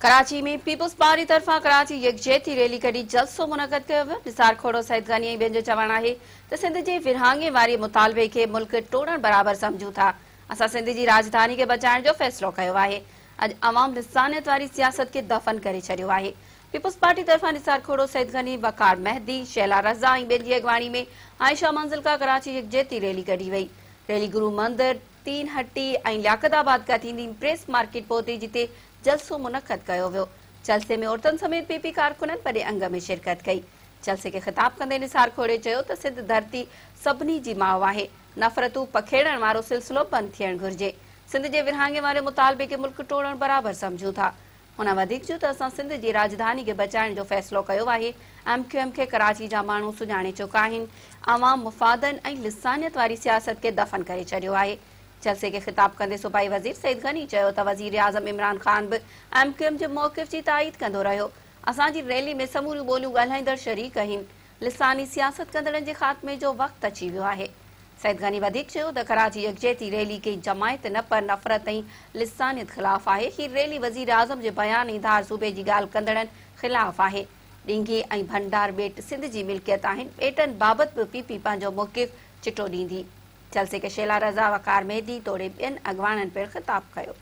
Karachi ۾ peoples party طرفان ڪراچي يڪجهتي rally ڪڍي جلسو منعقد ڪيو ويو. نثار کهڙو، سعيد غني ۽ ٻين جو چوڻ آهي ته سنڌ جي ورهاڱي واري مطالبي کي ملڪ ٽوڙڻ برابر سمجهون ٿا، اسان سنڌ جي راڄڌاني کي بچائڻ جو فيصلو ڪيو آهي، اڄ عوام لسانيت واري سياست کي دفن ڪري ڇڏيو آهي. پيپلز پارٽي طرفان نثار کهڙو، سعيد غني، وقار مهدي، شهلا رضا ۽ ٻين جي اڳواڻي ۾ عائشه منزل کان ڪراچي يڪجهتي ريلي ڪڍي وئي. ريلي گرو مندر، تين هٽي ۽ لياقت آباد کان ٿيندي پريس مارڪيٽ پهتي جتي جلسو منعقد ڪيو ويو. جلسي ۾ عورتن سميت پي پي ڪارڪنن وڏي انگ ۾ شرڪت ڪئي. جلسي کي خطاب ڪندي نثار کوڙي چيو ته سنڌ ڌرتي سڀني جي ماء آهي، نفرتون پکيڙڻ وارو سلسلو بند ٿيڻ گهرجي. سنڌ جي ورهاڱي واري مطالبي کي ملڪ ٽوڙڻ برابر سمجهون ٿا. هن وڌيڪ چيو ته اسان سنڌ جي راڄڌاني کي بچائڻ جو فيصلو ڪيو آهي، ايم ڪيو ايم کي ڪراچي جا ماڻهو سڃاڻي چڪا آهن، عوام مفادن ۽ لسانيت واري سياست کي دفن ڪري ڇڏيو آهي. جلسي کي خطاب ڪندي صوبائي وزير سعيد غني چيو ته وزيراعظم عمران خان به ايم ڪيو ايم جي موقف جي تائيد ڪندو رهيو، اسان جي ريلي ۾ سموريون ٻوليون ڳالهائيندڙ شريڪ آهن، لساني سياست ڪندڙن جي خاتمي جو وقت اچي ويو آهي. سيد غني وڌيڪ چيو ته ڪراچي يڪجهتي ريلي ڪنهن جماعت نه پر نفرت ۽ لسانيت خلاف آهي، هي ريلي وزيراعظم جي بيان ۽ ڌار صوبي جي ڳالهه ڪندڙن خلاف آهي، ڏينگهي ۽ ڀنڊار ٻيٽ سنڌ جي ملڪيت آهن، ٻيٽن بابت به پي پي پنهنجو موقف چٽو ڏيندي. جلسي کي شيلا رضا، وقار مهدي توڙي ٻين اڳواڻن پڻ خطاب ڪيو.